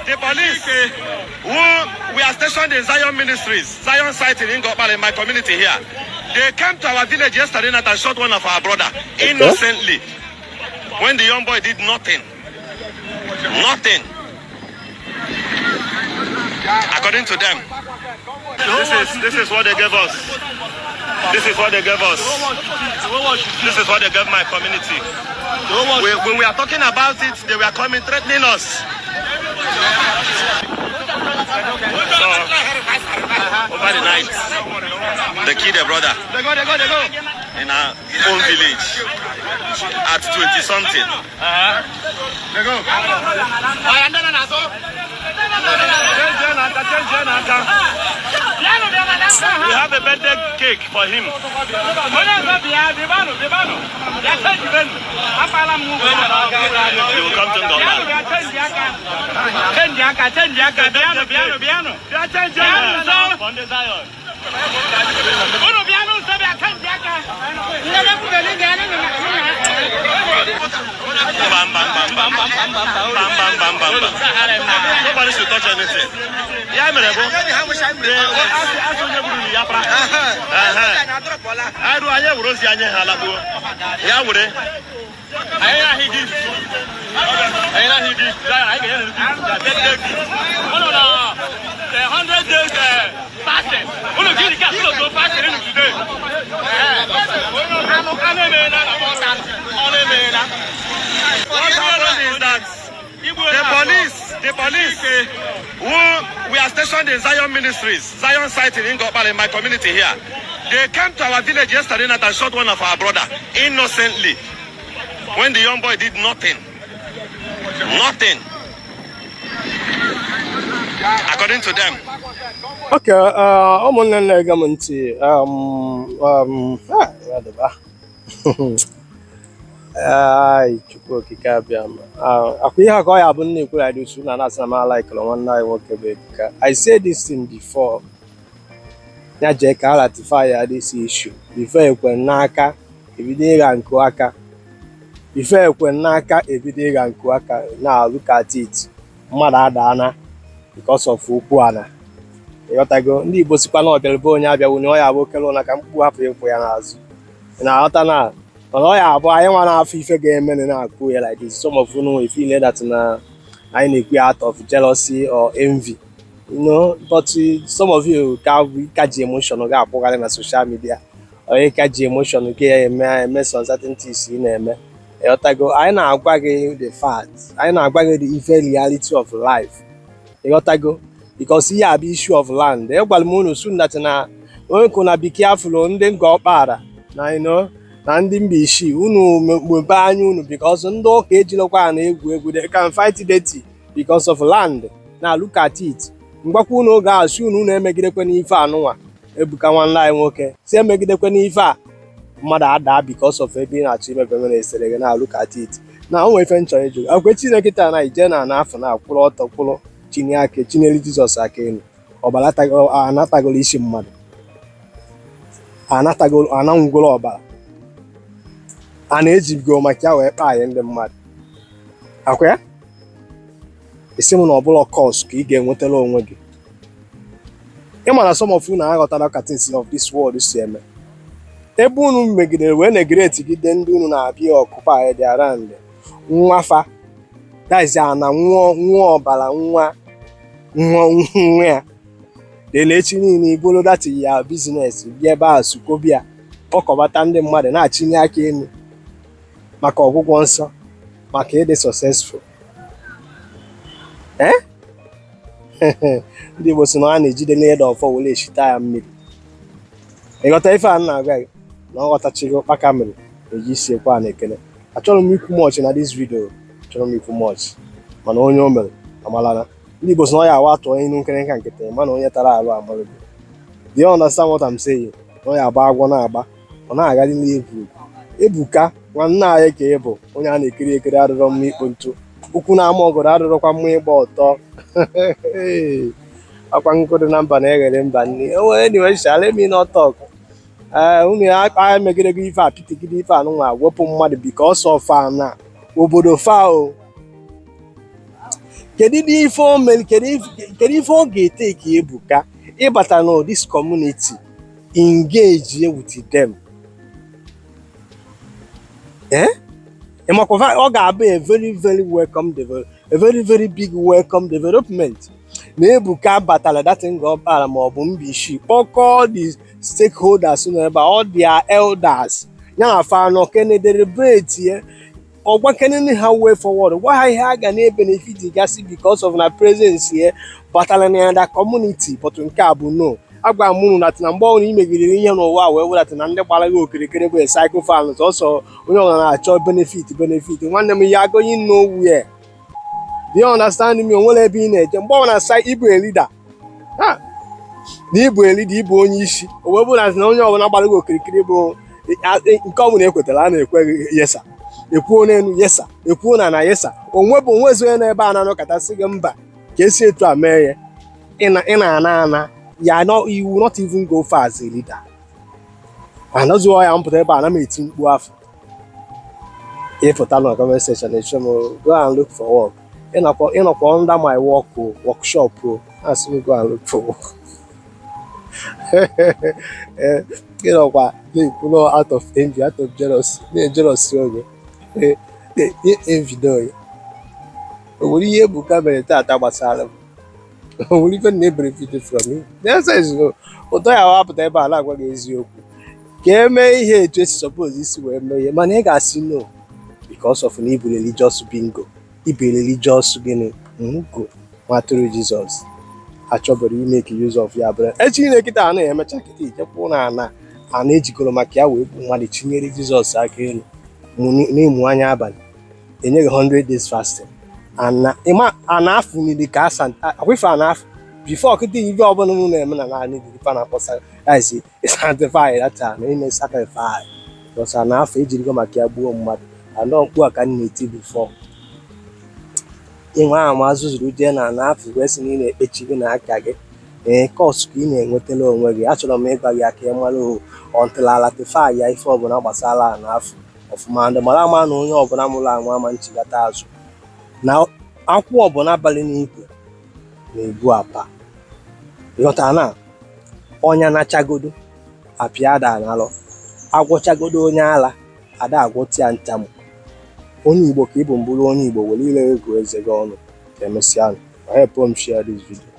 The police who we are stationed in Zion Ministries, Zion site in Ngor Okpala, in my community here. They came to our village yesterday night and shot one of our brother innocently when the young boy did nothing. Nothing. According to them. This is what they gave us. This is what they gave us. This is what they gave my community. When we are talking about it, they were coming, threatening us. So, over the night, they killed a brother They go, they go, they go. In our own village at 20 something. They go. Change n'aka, change n'aka. We have a birthday cake for him. Onye ọzọ bịa, bịbanụ, bịbanụ. Bịa chenjibenu. Akpala m ugwu. He will come to Bịanụ, Ngor Okpala. bịa change aka. Change aka, change aka. Bịanụ, bịanụ, bịanụ. Bịa change Bịanụ nso. For ndị Zion. Unu bịanụ nso, bịa change aka. Mba, mba, mba, mba, mba, mba, mba, mba, mba. Nobody should touch anything. Ya mere bụ, asị onye gburu ya pra. Arụ anyị ewere ozi anyị ha alagbuo. Ya were. Anyị na-ahị gift. Anyị na-ahị gift. Zion, anyị ga-enye gift. Birthday gift. Unu na the 100 days fasting. Unu gịnị ka unu go fasting unu today? Anụ anụ emeela na ọta. Ọnụ emeela. What happened is that the police who we are stationed in Zion Ministries, Zion site in Ngor Okpala, in my community here. They came to our village yesterday night and shot one of our brother innocently when the young boy did nothing. Nothing. According to them. Okay, ụmụnne na-ege m ntị, ya dịba. Ai, Chukwu Okike abịa ma. Akwa ihe a ka ọ ya bụ nna ekwu like this, na na-asị na m alaikọrọ nwanne anyị nwoke bụ Ebuka. I said this thing before. Ya jee ka a ratify ya this issue before ekwe n'aka ebido ịgha nku aka, before ekwe n'aka ebido ịgha nku aka. Na look at it, mmadụ adaana because of okwu ana. Ịghọtago? Ndị Igbo sikwa na ọbịara be onye abịawu na ọ ya bụ okele ụna ka mkpu hapụ ịkwụ ya n'azụ. Ị na-aghọta na mana ọ ya abụ anyị nwa na-afọ ife ga-eme na-akụ ya like this. Some of unu feel that na anyị na-ekwu ya out of jealousy or envy, but some of you ka ji emotion ga-akwụgharị na social media, onye ka ji emotion ga eme some certain things ị na-eme. Ịghọtago? Anyị na-agwa gị the fact, anyị na-agwa gị the ife, reality of life. Ịghọtago? Because ihe a bụ issue of land. Egwara m unu soon that na onye kwụ na be careful, ndị Ngor Okpala na na ndị Mbaise, unu mepee anya unu, because ndị ụka ejilekwa na egwu egwu. They can fight dirty because of land. Na look at it. Mgbakwa unu oge a si unu, unu emegidekwe n'ife anụnwa Ebuka nwanne anyị nwoke si emegidekwe n'ife a, mmadụ ada because of ebe ị na-achọ imepe mere esere gị. Na look at it. Na o nwere ife m chọrọ ịjụ akwe Chineke taa na ije na n'afọ na akwụrụ ọtọ kwụrụ chinye aka chinyere Jizọs aka elu, ọbara anatagolo isi mmadụ, anatagolo ananwugolo ọbara a na-ejigo maka ya wee kpaa anyị ndị mmadụ akwa ya. Isi m na ọbụla cause ka ị ga-enwetara onwe gị. Ịma na some of unu aghọtara ka things of this world si eme, ebe unu megidere wee neglect-gide ndị unu na-abịa occupy their land, nwafa that is ana nwụọ nwụọ ọbara nwa nwa nwa ya dị na echi niile iburu that ya business bịa ebe a sukobia kpọkọbata ndị mmadụ na-achịnye aka elu maka ọgwụgwọ nsọ, maka ịdị successful. Eh, ndị Igbo si na a na-ejide n'ịda ọfọ were eshita ya mmiri. Ịghọta ife a m na-agwa gị na ọ ghọtachighị ụkpaka mere eji isi ekwe a na ekele. Achọrọ m ikwu much na this video, achọrọ m ikwu much, mana onye o mere amalana. Ndị Igbo si na ọ ya awa atụọ inu nkịrịnka nkịtị, mana onye tara arụ amalụgo. Do you understand what I'm saying? Na ọ ya agba agwọ na-agba ọ na-agadị n'egwu. Ebuka nwanne anyị ka ị bụ, onye a na-ekiri ekiri adịrọ mma ikpo ntụ ụkwụ na-ama ọgọdọ, adịrọkwa mma ịgba ọtọ. Akwa nkụ dị na mba na-eghere mba nni. Anyway, sha, let me not talk. Ee, unu emegidego ife a pitigide ife anụnwa wepụ mmadụ because of na obodo fa o. Kedu dị ife o mere? Kedu ife ọ ga-ete ka Ebuka ịbata na this community, engage with them? Eh, ịmakwa ọ ga-abụ a very very welcome develop, a very very big welcome development na Ebuka batara that Ngọkpala ma ọ bụ Mbaise, kpọkọọ the stakeholders nọ ebe a, all their elders, ya na fa anọ kene deliberate ye, ọgwa kenene ha way forward, gwa ha ihe a ga na-ebenefit gasị because of na presence ye batara na ya community. But nke a bụ no. Agwa m unu na mgbe ọbụla ị megidere ihe n'ụwa wee wedata na ndị gbara gị okirikiri bụ sycophant, sọsọ onye ọbụla na-achọ benefit benefit, nwanne m, ya going nowhere. Do you understand me? Onwere ebe ị na-eje mgbe ọbụla sa ịbụ a leader, ha na ịbụ a leader, ịbụ onye isi, o wee bụrụ na onye ọbụla gbara gị okirikiri bụ nke ọbụla ekwetara a na-ekwe gị yes sir, ekwuo n'elu yes sir, ekwuo na na yes sir, onwe bụ onwezi onye n'ebe a na-anọkọtasị gị mba ka esi etu a mee ya. Ị na-ana ana ya no, you will not even go far as a leader. Anọzụọ ya mpụta ebe a na m eti mkpu afọ ịpụta na comment section eche m, "Go and look for work." Ịnọkwa under my work o, workshop o, asị m, "Go and look for work." Ee, ịnọkwa na-ekwu no out of envy, out of jealousy, na-ejealousy onye envy onye. O nwere ihe Ebuka mere tata gbasara m? O nwere ife na-ebenefit from him? The answer is no. Ụtọ ya wapụta ebe a na-agwa gị eziokwu ka emee ihe etu esi suppose isi wee mee ihe, mana ị ga-asị no because of na ibu religious bingo, ibu religious gịnị ngo nwatụrụ Jizọs achọburu imeke use of ya bụrụ echi niile. Kịta a na-emecha kịta ijekwu na ana ana ejikọrọ maka ya wee gbuo mmadụ chinyere Jizọs aka elu n'ịmụ anya abalị, enye gị 100 days fasting. Ana ịma ana afọ niile ka asa akwife ana afọ before kịta ibe ọbụla unu na-eme na naanị ife na-akpọsa guys sanctify that na ime sacrifice, because ana afọ ejirigo maka ya gbuo mmadụ. Anọ mkpu a ka m na-eti before inwe ama zuzuru jee na ana afọ wee sị na ị na-ekpechi gị na aka gị. Ee, curse ka ị na-enwetara onwe gị. Achọrọ m ịgwa gị aka ị mara o until alatify ya ife ọbụla gbasara ana afọ ọfụma, ndị mara ama na onye ọbụla mụrụ anwụ ama nchigata azụ na akwụ ọbụla abalị n'igwe na-ebu apa. Ịghọtara na ọnya nachagodo apịa ada analọ agwọchagodo onye ala ada agwọtịa ntamụ. Onye Igbo ka ị bụ, mbụrụ onye Igbo were ire ego eze gị ọnụ. Ka emesịa, help m share this video.